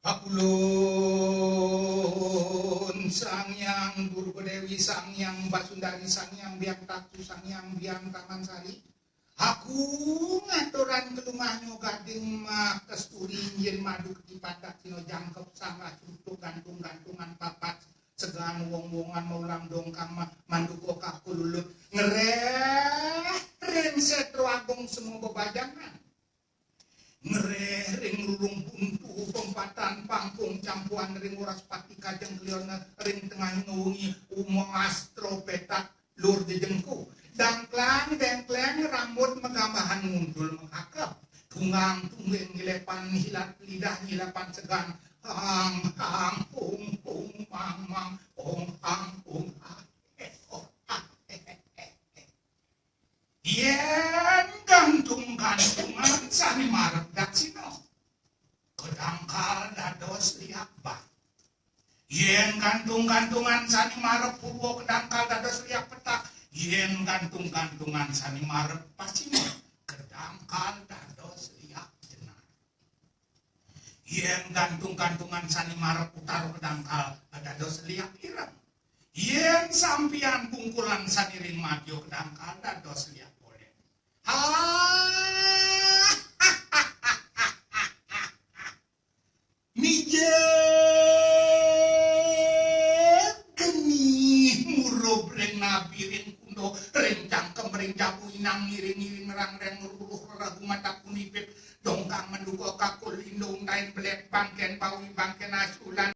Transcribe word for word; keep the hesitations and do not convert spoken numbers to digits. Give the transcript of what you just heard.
Pakulun Sang Hyang Durga Dewi, Sang Hyang Basundari, Sang Hyang Biang Taksu, Sang Hyang Biang Taman Sari. Aku ngaturan kelumah nyo gading ma kasturi, injin madu ketipatak sino jangkep sangah cutuk gantung-gantungan papat segan wong-wongan maulang dongkang ma-, manduko kaku lulut ngereh ring setro agung semua bebajangan. Ngereh ring rurung buntu pempatan pangkung campuan ring oras pati kajeng klion ring tengah wengi uma astro petak lur jejengku. Dangklang dengkleng rambut megambahan ngundul mengakep. Tunggang tunggeng ngilepan hilat lidah ngilepan segan. Hang hang hung hung mang mang hong hang hung hang. Yen gantung-gantungan sane marep daksina, kedangkal dados liak bat. Yen gantung-gantungan sane marep purwa, kedangkal dados liak petak. Yen gantung-gantungan sane marep pasima, kedangkal dados liak jenar. Yen gantung-gantungan sane marep utara, kedangkal dados liak ireng. Yen sampiyan bungkulan sane ring madya, kedangkal dados liak golek. Ah! Mijil geni murub ring nabi, ring kundo, ring cangkem, ring jabu inang, ngiring-ngiring ngerang reng ruruh regu mata punipip, dongkang menduko kakul lindung, tain belet bangken bawi, bangken asulan,